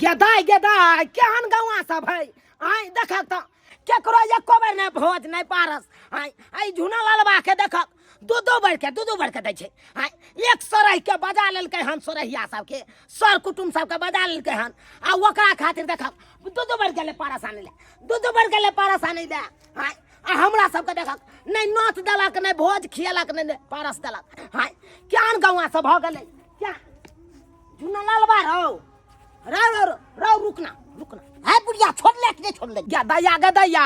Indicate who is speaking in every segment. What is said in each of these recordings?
Speaker 1: गेदाय गेदाय केहन गौआ सब है आय देखक तऽ केकरो एको बेर नहि भोज नहि पारस आय आइ झुना ललबा के देखक दू दू बेर के दू दू बेर के दै छै आय एक सौरह के बजा लेलकै हन सौरहिया सबके सर कुटुम सबके बजा लेलकै हन आ ओकरा खातिर देखक दू दू बेर गेलै पारस आनै लए दू दू बेर गेलै पारस आनै लए आय आ हमरा सबके देखक नहि नोत देलक नहि भोज खियलक नहि पारस देलक हाय केहन गौआ सब भऽ गेलै क्या झुना ललबा रौ रौ रौ रौ रुकना रुकना
Speaker 2: है बुढ़िया छोड़ ले कि नहीं छोड़ ले
Speaker 1: गे दैया गे दैया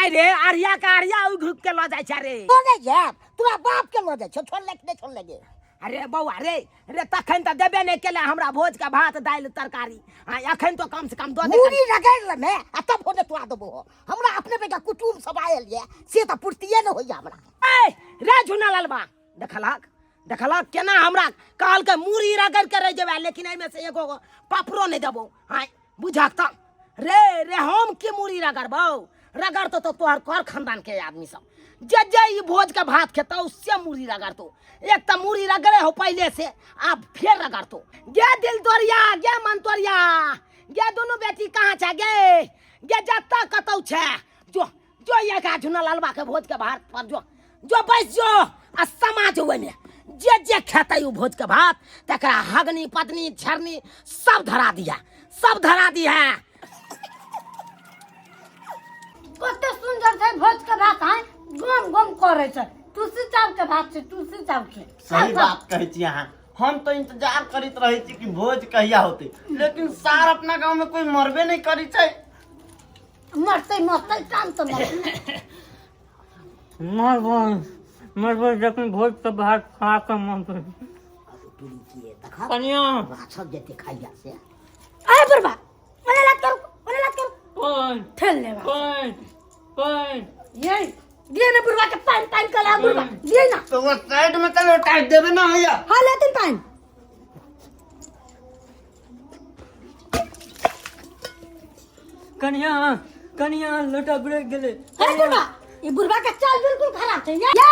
Speaker 1: आइ रे अरिया के अरिया उघि के लऽ जाइ छै रे
Speaker 2: तो नहीं जाब तोरा बाप के लऽ जाइ छौ छोड़ ले कि नहीं छोड़ ले गे
Speaker 1: अरे बौआ रे रे तखन तऽ देबे नहि केले हमरा भोज के भात दालि तरकारी आ एखन तो कम से कम दऽ दे
Speaker 2: मूड़ी रगड़ ले में आ तब होने तोरा देबो हो हमरा अपने बेटा कुटुम सब आयल ये से तऽ पूर्तिए नहि होइया हमरा
Speaker 1: ए रे झुना ललबा देखलक देखलक केना हमरा कहलकै मूड़ी रगड़ के रहि जेबै लेकिन एहिमे से एगो पापड़ो नहि देबो आँय बुझक तऽ रे रे हम की मूड़ी रगड़बौ रगड़तो तो तोहर कर खानदान के आदमी सब जे जे ई भोज के भात खेतौ से मूड़ी रगड़तो एक तऽ मूड़ी रगड़े हो पहले से आब फेर रगड़तो गे दिल तोरिया गे मन तोरिया गे दुनू बेटी कहाँ छै गे गे जतऽ कतौ छै जो जो ये का झुना लालबा के भोज के भात पर जो जो बैस जो आ समाज ओहिमे जे जे खेतै ओ भोज के भात तकरा हगनी पत्नी छरनी सब धरा दिया सब धरा दिया
Speaker 3: कते सुंदर छै भोज के भात है गम गम करे छै तुलसी चाव के भात छै तुलसी चाव के
Speaker 4: सही बात कहै छी अहाँ हम तो इंतजार करैत रहै छी कि भोज कहिया होतै लेकिन सार अपना गांव में कोई मरबे नहीं करै छै
Speaker 3: मरतै मरतै टाइम तऽ मरतै
Speaker 5: मरबै मरबै जखन भोज के भात खा कऽ मरबै कनिया
Speaker 2: राछक जेते खाइया से
Speaker 3: अरे बुढ़बा ओने लात करू ओने लात करू
Speaker 5: पानि
Speaker 3: ठेल लेबा
Speaker 5: पानि पानि
Speaker 3: ये दिए ना बुढ़बा के पानि पानि कला बुढ़बा दिए ना
Speaker 4: तो वो साइड में चलो टाइट देबे ना भैया
Speaker 3: हाँ लेतिन पानि
Speaker 5: कनिया कनिया लोटा ब्रेक गेलै
Speaker 3: अरे बुढ़बा ई बुढ़बा के चाल बिल्कुल खराब छै ये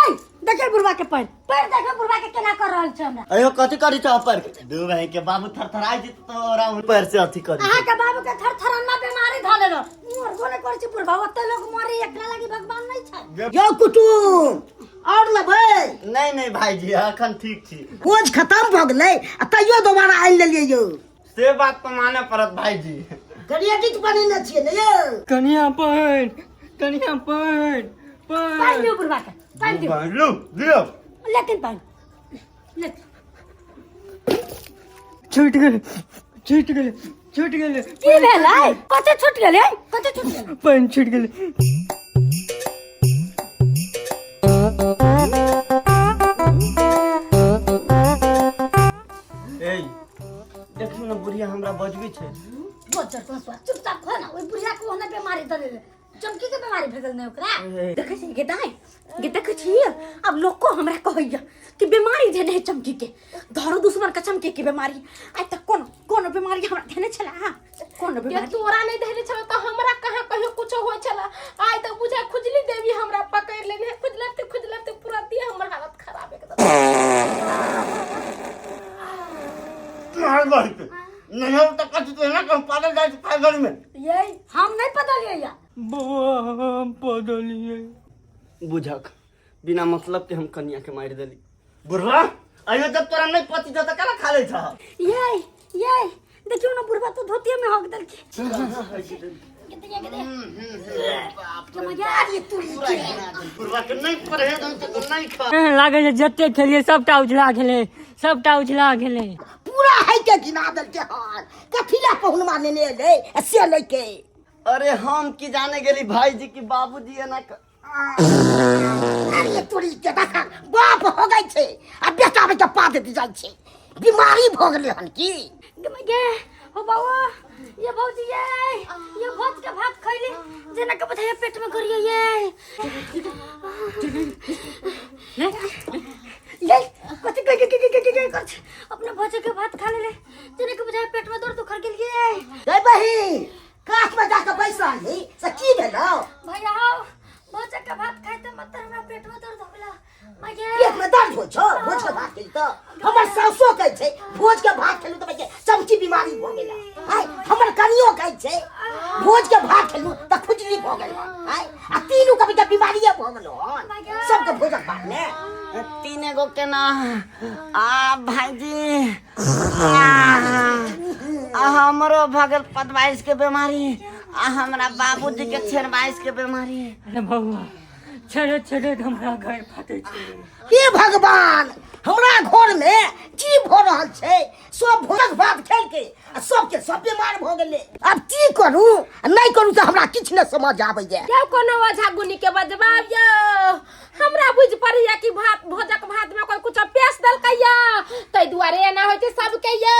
Speaker 3: देखिए बुढ़बा के पैर पैर देखो बुढ़बा के केना कर रहल छै हमरा
Speaker 4: अयो कथी करी छौ पर दू भाई के बाबू थरथराइ जेत तो ओरा पैर से अथी करी
Speaker 3: अहाँ के बाबू के थरथरन्ना बीमारी धऽ लेलो मरबो नहि करै छै बुढ़बा ओते लोग मरे एकरा लागी भगवान नहि छै
Speaker 2: यौ कुटुम और लेबै
Speaker 4: नहीं नहीं भाईजी अखन ठीक छी
Speaker 2: भोज खत्म भऽ गेलै आ तैयो दोबारा आनि लेलियै यौ
Speaker 4: से बात तो माने पड़त भाईजी
Speaker 2: कनिया किछु बनेने छियै ने यौ
Speaker 5: कनिया पानि कनिया पानि
Speaker 3: पानि
Speaker 5: पानि
Speaker 3: दियौ बुढ़बा के पानि दियौ
Speaker 4: लू दियौ
Speaker 3: लेकिन पानि लेकिन
Speaker 5: छूटि गेलै छूटि गेलै छूटि गेलै
Speaker 3: की भेलै कते छूट गेलै कते छूट गेलै
Speaker 5: पानि छूटि गेलै
Speaker 4: ए देखियौ ने बुढ़िया हमरा बजबै छै
Speaker 3: बजर तो चुपचाप खो ना ओइ बुढ़िया के ओहने बीमारी धरे चमकी के बीमारी भेल ने ओकरा
Speaker 6: देखै छी गे दाइ गे देखै छी आब लोको हमरा कहैया कि बीमारी धेने है चमकी के धरो दुश्मन के चमकी के बीमारी आइ तक कोनो कोनो बीमारी हमरा धेने छला हाँ कोनो
Speaker 7: ये
Speaker 6: बीमारी
Speaker 7: तोरा नहीं धैले छला त हमरा कहाँ कहियो कुछो होय छला आइ त बुझा खुजली देवी हमरा पकड़ लेने है खुजलते खुजलते पूरा देह हमर हालत खराब एकदम
Speaker 4: मार बहते नहीं हम तो कथी तो ना कम पागल जाइ छै पागल में
Speaker 3: ये हम नहीं बदलिए या
Speaker 5: बौआ हम बदलिए
Speaker 4: बुझक बिना मतलब के हम कनिया के मारि देली बुढ़वा अयो जब तोरा नहीं पति छौ त केना खा लै छह
Speaker 3: ये ये देखियो ना बुढ़वा तो धोतिया में हक देलके
Speaker 4: बुढ़वा के नहीं परहेज हम तो नहीं खा
Speaker 5: लागे छै जते खेलिए सबटा उजला गेलै सबटा उजला गेलै
Speaker 2: पूरा है के गिना देलके हन कथी ला पहुनमा लेने एलै आ से लैके
Speaker 4: अरे हम की जाने गेली भाईजी की बाबूजी एना क-
Speaker 2: अरे तोरी के देखा बाप हो गई छै आ बेटा बेटा पाद दी जाइ छै बीमारी भऽ गेलै हन की
Speaker 3: गे हो बाबा ये भौजी ये ये भोज के भात खैली जेना के बुझाइए पेट में करिए ये ये कथि के के के के के कर अपने भोज के भात खा लेले जेना के बुझाइए पेट में दर्द उखड़ गेल ये
Speaker 2: रे बहिन कात में जाके बैसल ही से की भेलौ
Speaker 3: भैया आओ भोज के भात खाइते मत हमरा पेट में दर्द हो गेला
Speaker 2: पेट में दर्द होइ छौ भोज के भात खेली तऽ हमर सासो कहै छै भोज के भात खेलू तऽ चमकी बीमारी भऽ गेला आय हमर कनियो खाइ छै भोज के भात खेलू तऽ खुजली भऽ गेल हन आँय आ तीनू कभी तऽ बीमारिये भऽ गेलो हन सबके भोजक भात ने
Speaker 4: तीन गो केना आ भाईजी आ हमरो भऽ गेल पदबाइश के बीमारी आ हमरा बाबूजी के छेरबाइश के बीमारी
Speaker 5: अरे बौआ छेड़े छेड़े हमरा घर फाटै छै
Speaker 2: हे भगवान हमरा घर में की भऽ रहल छै सब भोजक भात खेलकै आ सबके सब बीमार भऽ गेलै आब की करू आ नहि करू तऽ हमरा किछु नहि समझ आबैया
Speaker 7: यौ कोनो ओझा गुनी के बजबाब यौ हमरा बुझि पड़ैया कि भात भोजक भात में कोई कुछ पेश देलकैया ताहि दुआरे एना होइ छै सबके यौ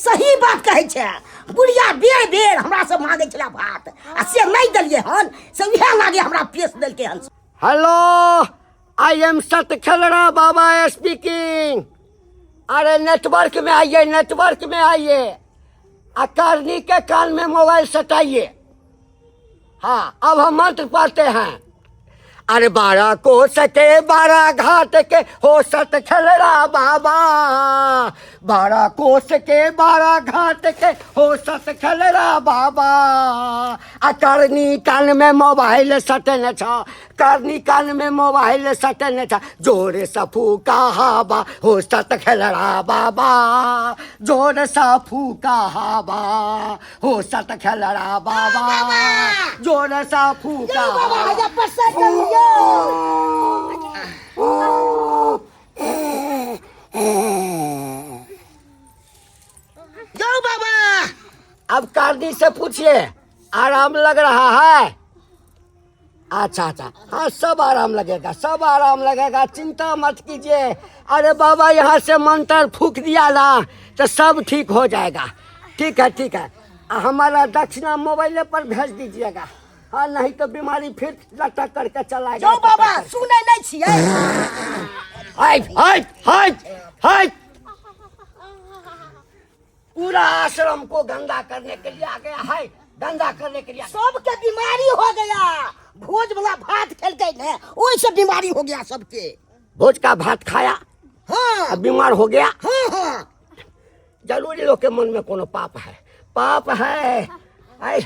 Speaker 2: सही बात कहै छै बुढ़िया बेर बेर हमरा से मांगै छलै भात आ से नहि देलियै हन से उएह लागे हमरा पेश देलकै हन
Speaker 8: hello I am Satkhelra Baba speaking. अरे नेटवर्क में आइए, नेटवर्क में आइए, आ करनी के कान में मोबाइल सटाइए। हाँ अब हम मंत्र पढ़ते हैं। अरे 12 कोस के 12 घाट के हो सतखेलरा बाबा, 12 कोस के 12 घाट के हो सतखेलरा बाबा। आ करनी कान में मोबाइल सटने छ, करनी कान में मोबाइल सटने छ, जोर से फूका हवा हो सतखेलरा बाबा, जोर से फूका हवा हो सतखेलरा बाबा, जोर से फूका
Speaker 2: यौ बाबा
Speaker 8: हवा।
Speaker 2: हैया प्रसाद चलियौ। यौ बाबा
Speaker 8: अब कारनी से पूछिए आराम लग रहा है? अच्छा अच्छा, हाँ सब आराम लगेगा, सब आराम लगेगा, चिंता मत कीजिए। अरे बाबा यहाँ से मंत्र फूक दिया ना तो सब ठीक हो जाएगा। ठीक है ठीक है, हमारा दक्षिणा मोबाइल पर भेज दीजिएगा, हाँ नहीं तो बीमारी फिर लटक करके चला
Speaker 2: यौ
Speaker 8: जाएगा।
Speaker 2: बाबा सुनै नहि छियै?
Speaker 8: हाय हाय हाय हाय, पूरा आश्रम को गंदा करने के लिए आ गया है, गंदा करने के लिए।
Speaker 2: सबके बीमारी हो गया, भोज वाला भात खेलकै ने ओहि से बीमारी हो गया सबके।
Speaker 8: भोज का भात खाया
Speaker 2: हाँ
Speaker 8: अब बीमार हो गया।
Speaker 2: हाँ हाँ
Speaker 8: जरूरी लोग के मन में कोनो पाप है, पाप है। ऐ,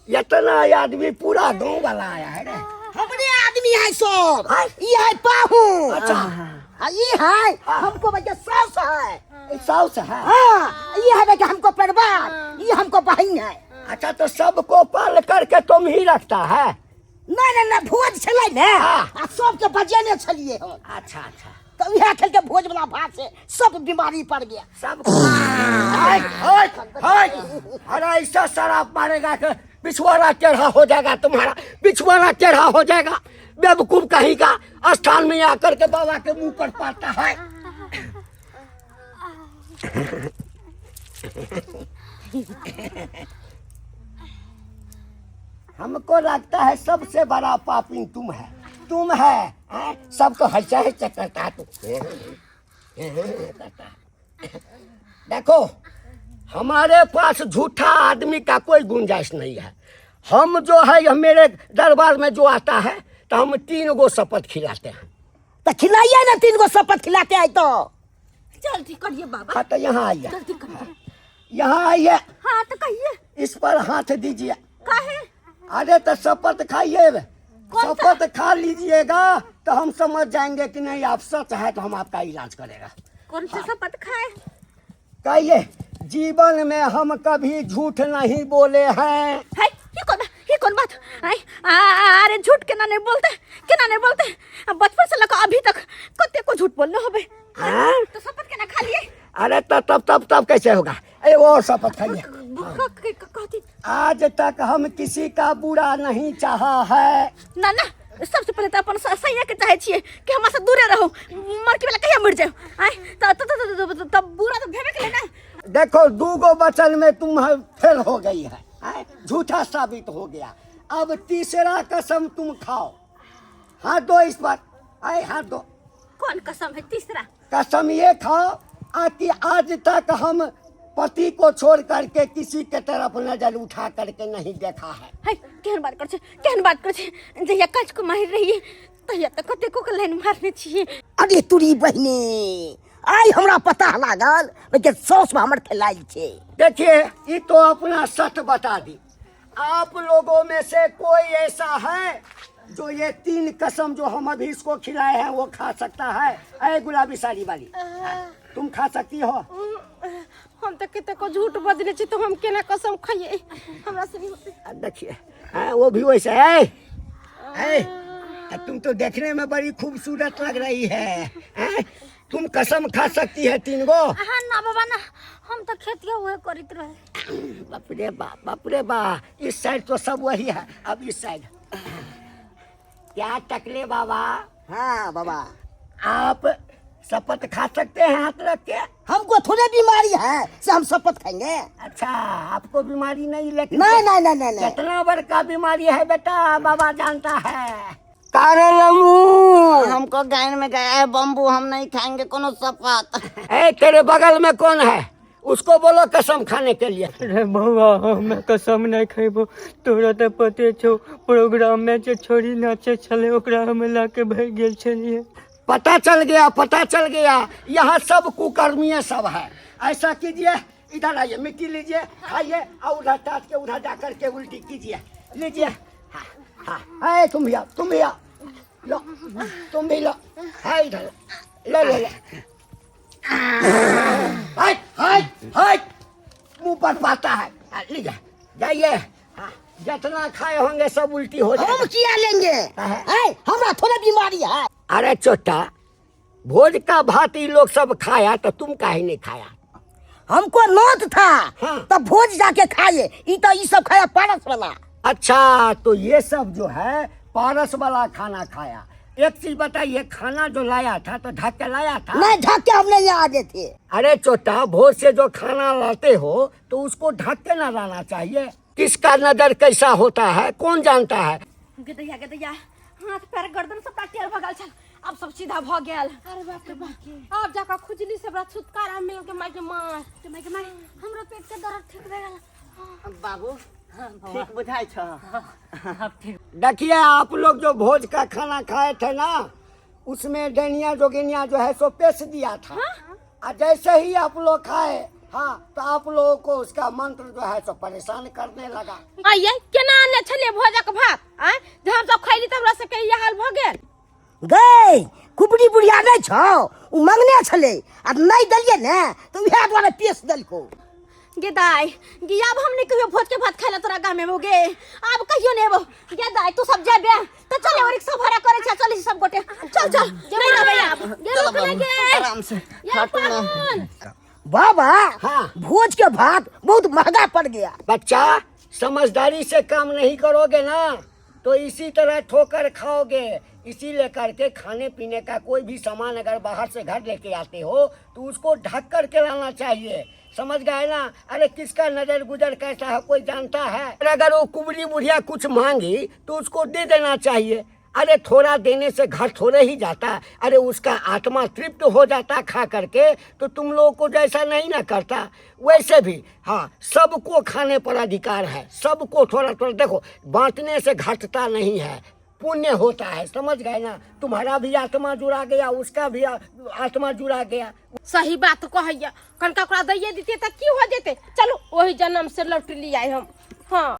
Speaker 8: इतना आदमी पूरा गांव वाला आया है रे।
Speaker 2: हमरे आदमी है सब,
Speaker 8: आय।
Speaker 2: ई है पाहु।
Speaker 8: अच्छा।
Speaker 2: आ ई है हमको भैया सास है।
Speaker 8: ई सास है?
Speaker 2: हाँ, ई है भैया हमको परिवार, ई हमको बहन है।
Speaker 8: अच्छा तो सबको पाल करके तुम ही रखता है?
Speaker 2: नहीं नहीं नहीं, भोज छलै ने
Speaker 8: हाँ।
Speaker 2: आ सबके बजेने छलिए हम।
Speaker 8: अच्छा अच्छा,
Speaker 2: तो इएह खेल के भोज वाला भात से सब बीमारी पड़ गया
Speaker 8: सब। हाय, हाय, हाय। अरे ऐसा शराब मारेगा कि पिछवाड़ा टेढ़ा हो जाएगा तुम्हारा, पिछवाड़ा टेढ़ा हो जाएगा। बेवकूफ कहीं का स्थान में आकर के बाबा के मुंह पर पाता है। हमको लगता है सबसे बड़ा पापी तुम है, तुम है, हैं? सबको हंसा हंसा करता है तू। देखो हमारे पास झूठा आदमी का कोई गुंजाइश नहीं है। हम जो है मेरे दरबार में जो आता है तो हम 3 गो शपथ खिलाते हैं।
Speaker 2: तो खिलाइए ना, 3 गो शपथ खिलाते हैं तो।
Speaker 6: जल्दी करिए बाबा।
Speaker 8: हाँ तो यहाँ आइए,
Speaker 6: जल्दी करिए,
Speaker 8: यहाँ आइए।
Speaker 6: हाँ तो कहिए।
Speaker 8: इस पर हाथ दीजिए।
Speaker 6: काहे?
Speaker 8: अरे तो शपथ खाइए,
Speaker 6: कौन सा?
Speaker 8: शपथ खा लीजिएगा तो हम समझ जाएंगे कि नहीं आप सच है तो हम आपका इलाज करेगा।
Speaker 6: कौन सा शपथ खाए?
Speaker 8: कहिए, जीवन में हम कभी झूठ नहीं बोले हैं।
Speaker 6: है, ये कौन बात? ये कौन बात? आई, अरे झूठ केना नहीं बोलते, केना नहीं बोलते? अब बचपन से लगा अभी तक कते को झूठ बोलने होबे।
Speaker 8: हाँ?
Speaker 6: तो शपथ केना खा लिए?
Speaker 8: अरे तब तब तब तब कैसे होगा? ए, वो शपथ खाइए।
Speaker 6: कहती।
Speaker 8: आज तक हम किसी का बुरा नहीं चाहा है।
Speaker 6: ना ना, सबसे पहले तो अपन सैया के चाहे छिए कि हमरा से दूरे रहो, मर के बेला कहिया मर जाओ। आय, त, त, त, त, त, त, त, बुरा तो भेबे के ना।
Speaker 8: देखो 2 गो वचन में तुम फेल हो गई है, आय, झूठा साबित हो गया। अब तीसरा कसम तुम खाओ। हाथ दो इस पर, आय हाथ दो।
Speaker 6: कौन कसम है तीसरा?
Speaker 8: कसम ये खाओ कि आज तक हम पति को छोड़ करके किसी के तरफ नजर उठा करके नहीं देखा है।
Speaker 6: है, केहन बात कर छे, केहन बात कर छे? जहिया काज को माहिर रहिए तहिया तक कतेको के लाइन मारने छिए।
Speaker 2: अरे तुरी बहिनी, आइ हमरा पता लागल कि सौस में हमर खेलाइल छै।
Speaker 8: देखिए, ये तो अपना सच बता दी। आप लोगों में से कोई ऐसा है जो ये 3 कसम जो हम अभी इसको खिलाए हैं वो खा सकता है? अरे गुलाबी साड़ी वाली, तुम खा सकती हो?
Speaker 7: हम तो कते को झूठ बजने छी तो हम केना कसम खाइए, हमरा से नहीं होते।
Speaker 8: अब देखिए, हाँ, वो भी वैसे है। है, तुम तो देखने में बड़ी खूबसूरत लग रही है, हैं? तुम कसम खा सकती है 3 गो?
Speaker 3: हाँ ना बाबा ना, हम तो खेतिया हुए करते रहे।
Speaker 8: बाप रे बाप, बाप रे बाप, इस साइड तो सब वही है, अब इस साइड क्या टकले बाबा?
Speaker 2: हाँ बाबा।
Speaker 8: आप शपथ खा सकते हैं हाथ रख के?
Speaker 2: हमको थोड़े बीमारी है से हम शपथ खाएंगे।
Speaker 8: अच्छा, आपको बीमारी नहीं, लेकिन
Speaker 2: नहीं, नहीं, नहीं, नहीं, नहीं।
Speaker 8: कितना बड़का बीमारी है बेटा, बाबा जानता है। कारेलमू।
Speaker 4: हमको गायन में गया है बम्बू, हम नहीं खाएंगे कोनो शपथ।
Speaker 8: ए, तेरे बगल में कौन है, उसको बोलो कसम खाने के लिए।
Speaker 5: अरे बउआ, हमें कसम नहीं खेबो, तोरा तो पते छो प्रोग्राम में जो छोरी नाचे छले ओकरा हम लाके भाग गेल छलिए।
Speaker 8: पता चल गया, पता चल गया, यहाँ सब कुकर्मीय सब है। ऐसा कीजिए, इधर आइए, मिट्टी लीजिए, खाइए और उधर टाट के उधर जा करके उल्टी कीजिए, लीजिए। हाँ हाँ, ए, तुम भी आओ, तुम भी आओ, लो तुम भी लो, हाँ इधर लो, लो लो, हाय हाय हाय, मुंह पर पाता है। हाँ, लीजिए, जाइए। हाँ, जितना खाए होंगे सब उल्टी हो जाएगा।
Speaker 2: हम क्या लेंगे?
Speaker 8: हाँ।
Speaker 2: ऐ, हमरा थोड़ा बीमारी है।
Speaker 8: अरे चोटा, भोज का भात ये लोग सब खाया तो तुम काहे नहीं खाया?
Speaker 2: हमको नोत था,
Speaker 8: हाँ।
Speaker 2: तब भोज जाके खाए, ई तो ई सब खाया पारस वाला।
Speaker 8: अच्छा, तो ये सब जो है पारस वाला खाना खाया। एक चीज बताइए, खाना जो लाया था तो ढक के लाया था?
Speaker 2: नहीं, ढक के हम नहीं आते थे।
Speaker 8: अरे चोटा, भोज से जो खाना लाते हो तो उसको ढक के ना लाना चाहिए। किसका नजर कैसा होता है कौन जानता है।
Speaker 6: गदैया गदैया, हाथ पैर गर्दन सब टेढ़ भगल छल, अब सब सीधा भ गेल।
Speaker 7: अरे बाप रे बाप, अब जाकर खुजली से बड़ा छुटकारा मिल के माय के मार।
Speaker 3: के माय के माय, हमरो पेट के दर्द ठीक भे गेल।
Speaker 4: बाबू ठीक बुझाई छ?
Speaker 8: देखिए, आप लोग जो भोज का खाना खाए थे ना, उसमें डनिया जोगिनिया जो है सो पेश दिया था।
Speaker 7: हाँ?
Speaker 8: और जैसे ही आप लोग खाए, हाँ, तो आप लोगों को उसका मंत्र जो है सो परेशान करने लगा।
Speaker 7: आइए, केना आने छलिए भोजक भात? आँय, जे हम सब खैली त हमरा सबके ई हाल भ गेल।
Speaker 2: गई कुबड़ी बुढ़िया नहीं छौ, उ मंगने छले आ नहीं देलिए ने तो उहे दुआरे पेश देलको।
Speaker 6: गे दाई, गे आब हम नहीं कहियो भोज के भात खाइला तोरा गाँव में गे, आब कहियो नहीं एबो। गे दाई, तू सब जेबे तो चले, और रिक्शा भाड़ा करे छे, चल सब गोटे, चल चल, नहीं रहबे आब।
Speaker 7: गे
Speaker 4: चलो
Speaker 7: रुक
Speaker 4: बाबू,
Speaker 7: गे।
Speaker 4: आराम से, खाटू ना।
Speaker 2: बाबा,
Speaker 8: हाँ।
Speaker 2: भोज के भात बहुत महंगा पड़ गया।
Speaker 8: बच्चा, समझदारी से काम नहीं करोगे ना तो इसी तरह ठोकर खाओगे। इसी लेकर के खाने पीने का कोई भी सामान अगर बाहर से घर लेके आते हो तो उसको ढक कर के लाना चाहिए, समझ गए ना? अरे किसका नजर गुजर कैसा है कोई जानता है? और अगर वो कुबड़ी बुढ़िया कुछ मांगी तो उसको दे देना चाहिए। अरे थोड़ा देने से घर थोड़े ही जाता, अरे उसका आत्मा तृप्त हो जाता खा करके, तो तुम लोगों को जैसा नहीं ना करता। वैसे भी हाँ, सबको खाने पर अधिकार है, सबको थोड़ा थोड़ा देखो, बांटने से घटता नहीं है, पुण्य होता है, समझ गए ना? तुम्हारा भी आत्मा जुड़ा गया, उसका भी आत्मा जुड़ा गया।
Speaker 7: सही बात कहैया, कनका ओकरा दैये दितियै तऽ की हो जेतै? चलू ओही जन्म से लौट लियै हम। हाँ।